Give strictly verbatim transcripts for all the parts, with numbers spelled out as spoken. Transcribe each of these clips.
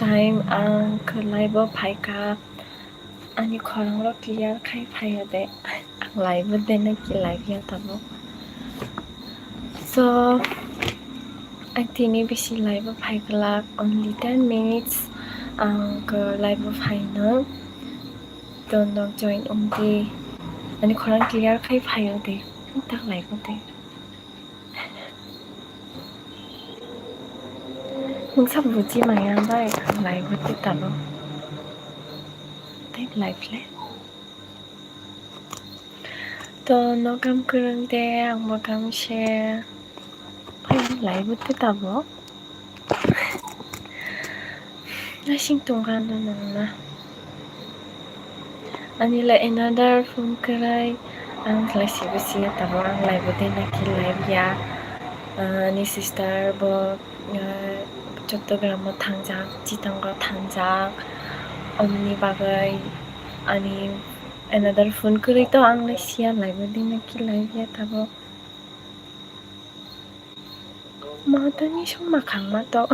time ang live o phaikha, ani khorang rok clear khai phaio de, ang live o de naki live ya tabuk. So, ang tini bisi live o phai glak, only ten minutes ang live o phaino. To nok join wng di, ani khorang clear khai phaio de, tak live o de. Mungsa buji maya bai ang live o twi tamo. Tei live le. To no kam kwrwng de, ang bo kam se. Bai ang live o twi tamo. Nasing tongkha no nangna. Ani le another phone kwrwi, ang khlai sibo siya, tamo ang live o de naki live ya. Ah, ani sister bo, ah, Chattogram o thangjak, Chittagong o thangjak, omni bagwi ani another phone kwrwi to ang le siya live o de naki live ya tamo. Moto ni song makhang ma to.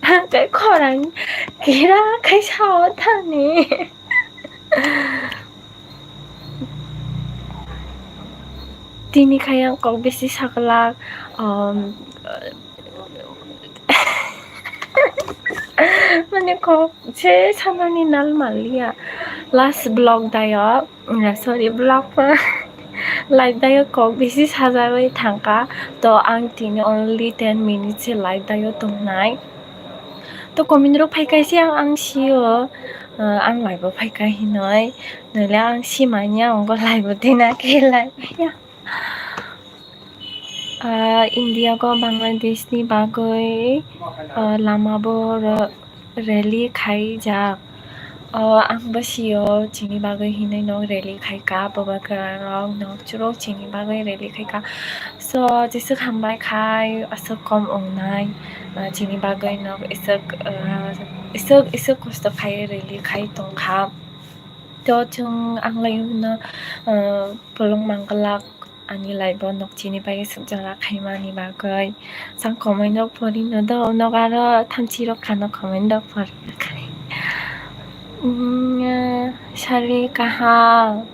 Ang khe khorang kira khai sao thani. Tini khai ang kok bisi saklak, um, mane kok se sanani nal manliya. Last vlog dayo, mm, sorry, vlog pa. Live dayo kok bisi sajagwi thangkha. To ang tini only ten minutes se live dayo tongnai. To comment rok phaikha se ang, ang sio, uh, ang live o phaikha hinoi. Noile ang simanya ongo live o tina khe live ya. Ah, India go Bangladesh ni bagwi, ah, lama bo ra-, rally khaijak. Ah, ang bo sio chini bagwi hinwi nok rally khaika, bubagra rok nok churok chini bagwi rally khaika. So, jeswk hambai khai aswk kom wngnai, ah, chini bagwi nok iswk, ah, iswk, iswk kosto khai rally khai tongkha. To chwng ang lai hwnno, ah, bolong manglak. Ani live o nok chini bai swk jora khaimani bagwi. Sang comment rok pori no do, nok aro thamchi rok khano comment rok pori khai. Mm, ah, sari kaham,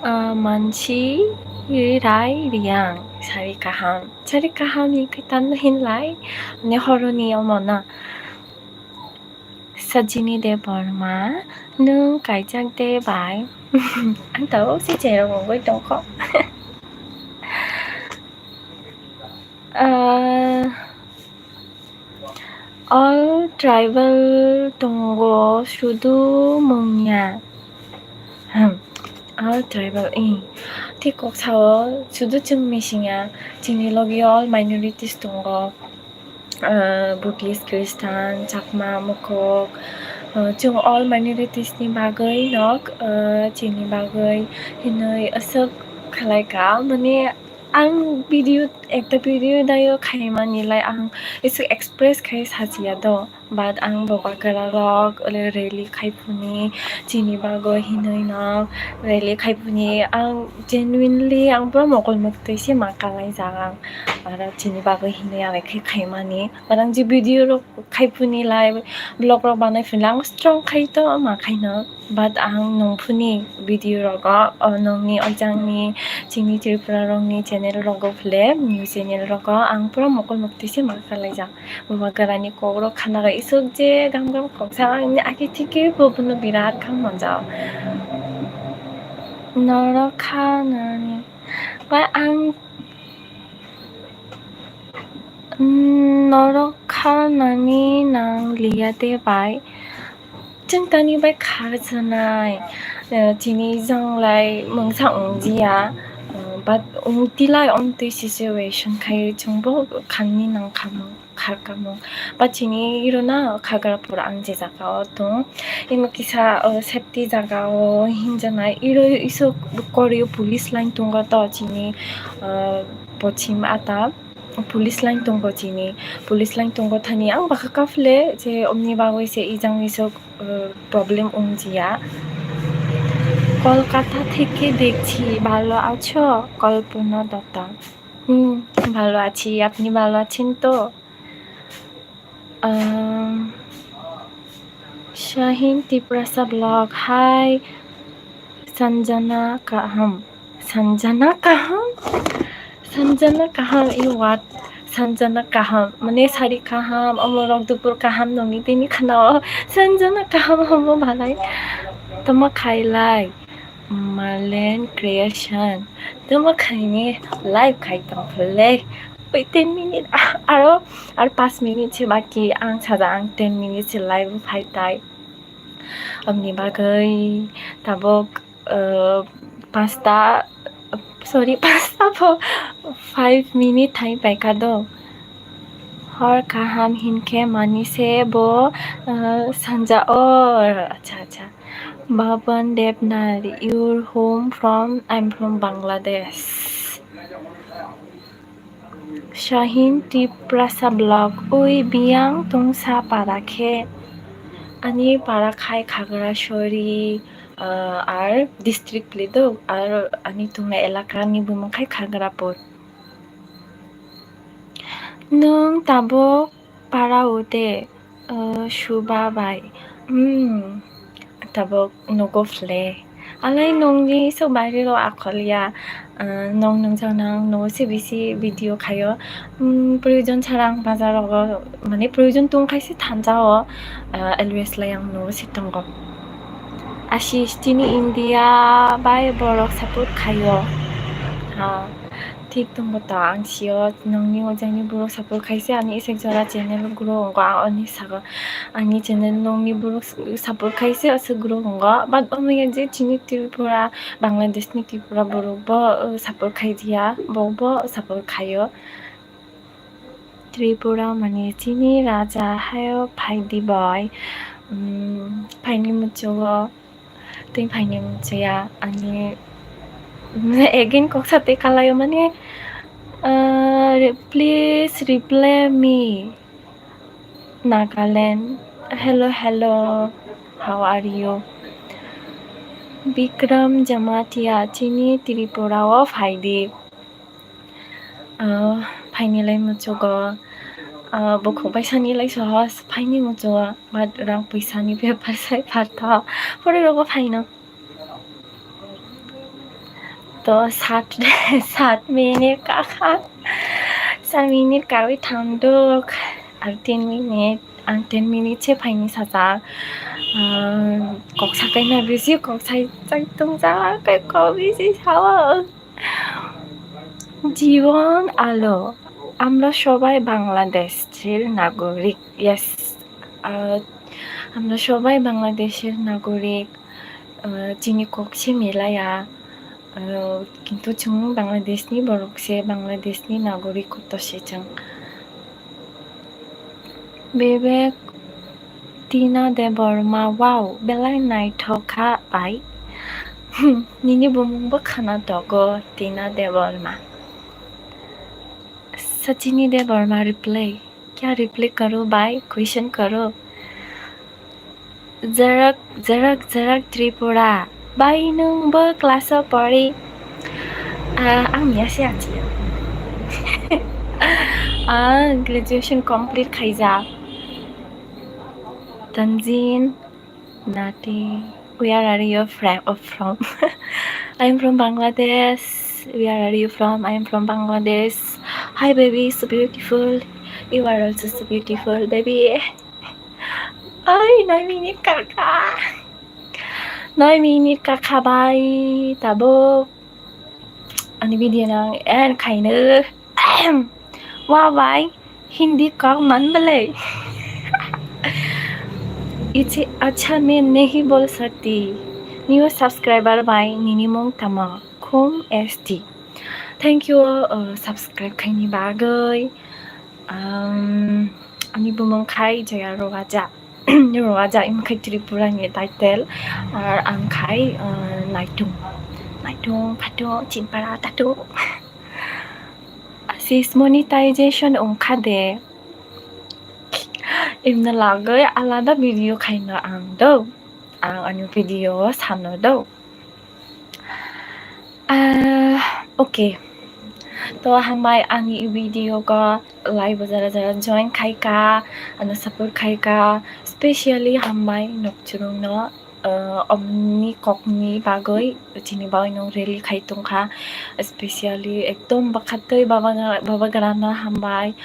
ah, mansi rai riang, sari kaham. Sari kaham ni khe tamo hinlai, ani horoni omo na. Sajini Debbarma, nwng kaijak de bai? Ang tabuk se cherok wngwi tongkho. Ah, all tribal tongo, sudu mungya. Hmm. All tribal, eh. Thik kok sao, sudu chwng misingya, chini logi all minorities tongo. Ah, Buddhist, Christian, Chakma, Mukhuk, ah, chwng all minorities ni bagwi nok, ah, chini bagwi hinwi aswk khlai ka, mane ang video, ekta video dayo khaimani lai ang iswk express khai sachiya do, but ang bubagra rok rally khai phuni chini bagwi hinwi nok rally khai phuni ang genuinely ang pura mokol muktwi se ma kalaijak ang, aro chini bagwi hinwi ang khe khaimani. Barang je video rok khai phuni lai vlog rok banai phuni ang strong khai to ma khaino, but ang nung phuni video rogo, o nungni o jangni chini Tripura rokni channel rogo phule, new channel rogo ang pura mokol muktwi se ma kalaijak. Bubagra ni kok rok khana rok isuk je gam gam kok sa ang ni ake thike bo bono birat kha manjao. Norok kha nani ba ang Mm, norok kha nani nang liya de bai. Chwng tani bai khar jwnai. Eh, chini jang lai mungsa wngjia. Eh, but wngtilai omtwi situation khai chwngbo khangni nang khamung, khar kamung. But chini iro na khagra pura ang je jaga o tong. Imo kisa, o, safety jaga o hinjanai. Iro iso korio police line tongo to chini, o, pochim ata. Police line tongo chini. Police line tongo thani ang bwkha kaphile je omni bagwi se ijang iso, o, problem wngjiya. Kolkata theke dekhi, bhalo acho? Kalpana Datta. Hmm, bhalo achi, apni bhalo achin to? Um, Shahin Tiprasa Vlog, hi. Sanjana Kaham. Sanjana Kaham? Sanjana Kaham, i what? Sanjana Kaham, mane sari kaham, omorok dupur kaham nongni tini khanao. Sanjana Kaham hamo balai. Tama khailai. Marlene Creation. Tamo khaini live khai tong philai. Oi ten minute, ah, aro, aro pas minute se baki ang saja ang ten minute se live phai tai. Amni bagwi tabok, uh, pasta, sorry, pasta pho five minute thai paika do. Hor kaham hinkhe mani se bo, uh, sanja o, acha, acha. Bhavan Debnath, your home from? I'm from Bangladesh. Shahin Tiprasa Vlog, ui biyang tungsa para khe ani para khai Khagrasori, uh, ar district lido ar ani tungna elaka ni bumung khai Khagrapur. Nwng tabuk para o de, uh, Suba bai? Hmm, tabuk nogo phle. Alai nongni sok bairiro akhol ya, uh, nong nungjak nang nogo se bisi video khaio. Hmm, proyojon sara ang bazar rogo, mane proyojon tong khai se thansa o, uh, always lai ang nogo se tongo. Ashish, chini India bai borok support khaio. Ha, thik tongo ta, ang sio, nongni o jani borok support khaise, ani isek jora channel grow wngo, ang oni saka, ani channel nongni borok support khaise, aswk grow wngo, but omo ya je chini Tripura, Bangladesh ni Tripura borok bo, uh, support khai dia, bo bo support khaio. Tripura mani chini raja hayo phaidi bai, um, phaini muchungo tei phaini muchaya ani again koksa tei kalaio mani, uh, re-, please reply me Nagaland. Hello, hello, how are you? Bikram Jamatia chini Tripura o phaidi. Ah, phaini lai muchugo, ah, bukhuk bai sani lai sohos, phaini muchugo, but rang puisa ni bepar sai phartha, pore rogo phaino. To sat, sat minute kakha, sat minute karwi thangdok, ar tin minute, ang ten minute se phaini sajak, ah, kok sakai na bisi, kok sai chai tong jak, kai kok bisi sao. জীবন আলো, আমরা সবাই বাংলাদেশের নাগরিক। Yes, uh, আমরা সবাই বাংলাদেশের নাগরিক, uh, chini kok se milaya, uh, kintu chwng Bangladeshni borok se, Bangladeshni nagorik kotor se chwng. Bebek Tina Debbarma, wow, belai naithok kha bai. Nini bumung bo khana togo, Tina Debbarma. Sachini Debbarma reply. Kya reply karo bai? Question karo. Jarak, jarak, jarak Tripura. Bai nwng bo class o pori? Ah, ang miya se achi. Ah, graduation complete khaijak. Tanzin, Nati, where are you from? Oh, from. I am from Bangladesh. Where are you from? I am from Bangladesh. Hi, baby, so beautiful. You are also so beautiful, baby. Ai, nine minute kakha. Nine minute kakha bai, tabuk. Ani video nang end khaino. Wow, bai, Hindi kok man belai. Ichi acha main nahi bol sakti. New subscriber bai nini mung tamo? Khum S T. Thank you, uh, subscribe khaini bagwi. Um, ani bumung khai Jaya Rowaja. Rowaja, im khai Tripura ni title. Ar ang khai, uh, Naitung. Naitung, Phatung, Chimpara, Tatung. Asis monetization ongkha de. Imna lagwi alada video khaino ang do. Ang ani video o sano do. Ah, okay. To hambai ani video ko live jara jara join khaika, ano support khaika, Specially hambai nokchurungno, uh, omni kokni bagwi chini bagwi nwng rally khai tongkha, specially ekdom bwkhaktwi baba gra-, baba grano hambai.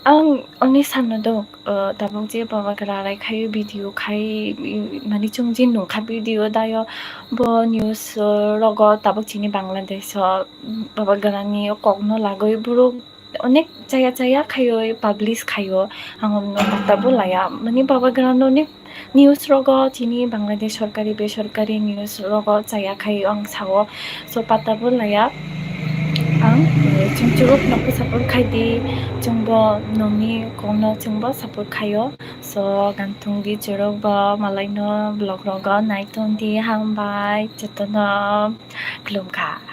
Ang oni sanno do, uh, tabuk je baba gra rai khai video khai, i, mani chwng je nukha video dayo, bo news, uh, rogo tabuk chini Bangladesh o baba grani kokno lagwi borok onek chaya chaya khaio, publish khaio, ang omno pata bo laya. Mani baba grano onek news rogo chini Bangladesh sorkari besorkari news rogo chaya khaio ang sao, so pata bo laya. Ang, eh, chwng churuk nokho support khai di, chwngbo nokni kokno chwngbo support khaio. So ganthung di churuk bo malaino vlog rogo naitung di, hambai jotono khulumkha.